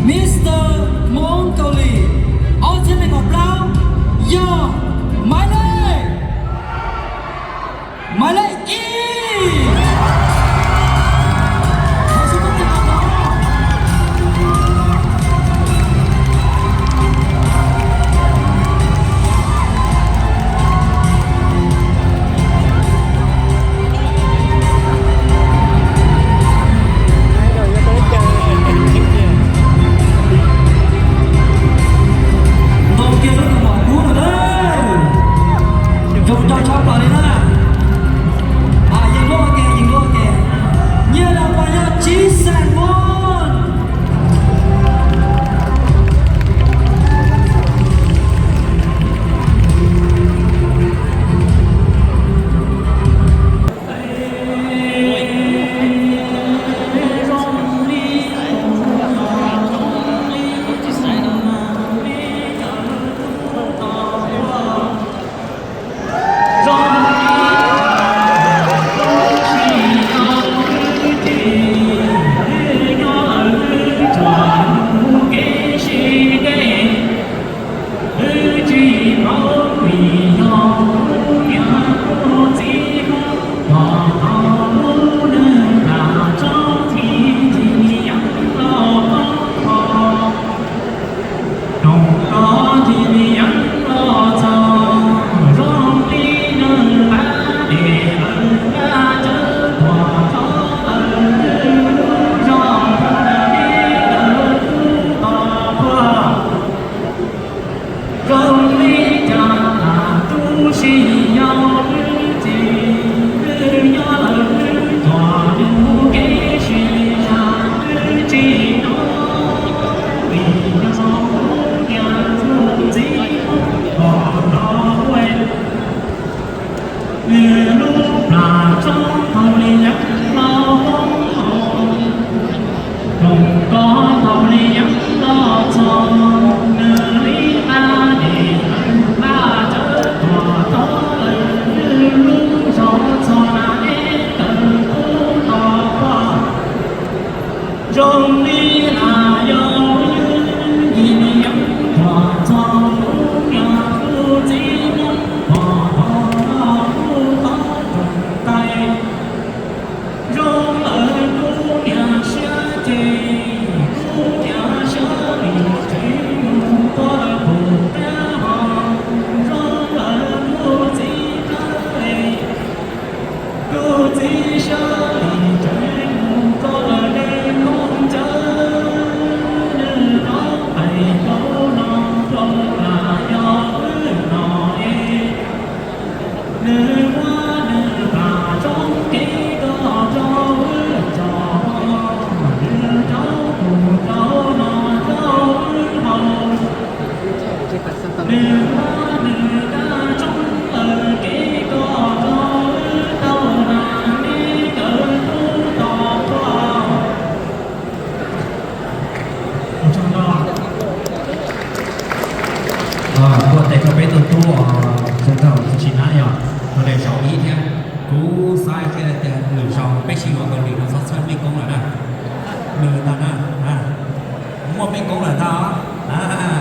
Mister Hmoob Kaus Lim ob txhiab nees nkaum plaub yog maiv lej, maiv lej ib. Ntoo kiag lub kws mom kub no na. Zoo nraug tshaj plaws li na. Yees dua ke, yees dua ke. Nyiaj los puas yog tsib xees npoj? Zoo li cas tas tu si yau wb txiv, wb nyob lawm wb tuam nws mus kev sib zam wb tsis hnov, vim yog niam tus txiv pom tau ua nws lub plam tsob thaum li yeeb los hoob haus, roos kos thaum li yeeb los txog, nws li qab dej lawm qab tsawb tuam tod lawm, lub zos txog na eb tawm qub tos pog. Zoo li nas yog wb yim niam tuam txog kuv niam kuv txiv muab pom tau kuv qhov rooj tais. Zoo lawm kuv niam siab ces, kuv niam siab li tsev mus tuaj lawm kuv tab hos. Zoo lawm kuv txiv tab es, kuv txiv siab li tsev mus tuaj lawm dej koob cawv, nws rov qab rau no rau lam yog wb no es. Nws muab nws plam tsob kev koj rau wb tso, nws rau tus rau no rau wb haus. Nws muab nws kab tsob lawm kev koj rau wb tau na, neb nkawd tub tos tuaj. Ua tsaug ntau. Ua tes rau peb tug tub, ua tsaug ntau, tsis nab yog tus daim zaum ib thiab. Kuv xav hais tias lwm zaus peb sim ua Kaus Lim no txhob txhawb mej koob lawm na. Nws ntag na, muaj mej koob lawm ntag os.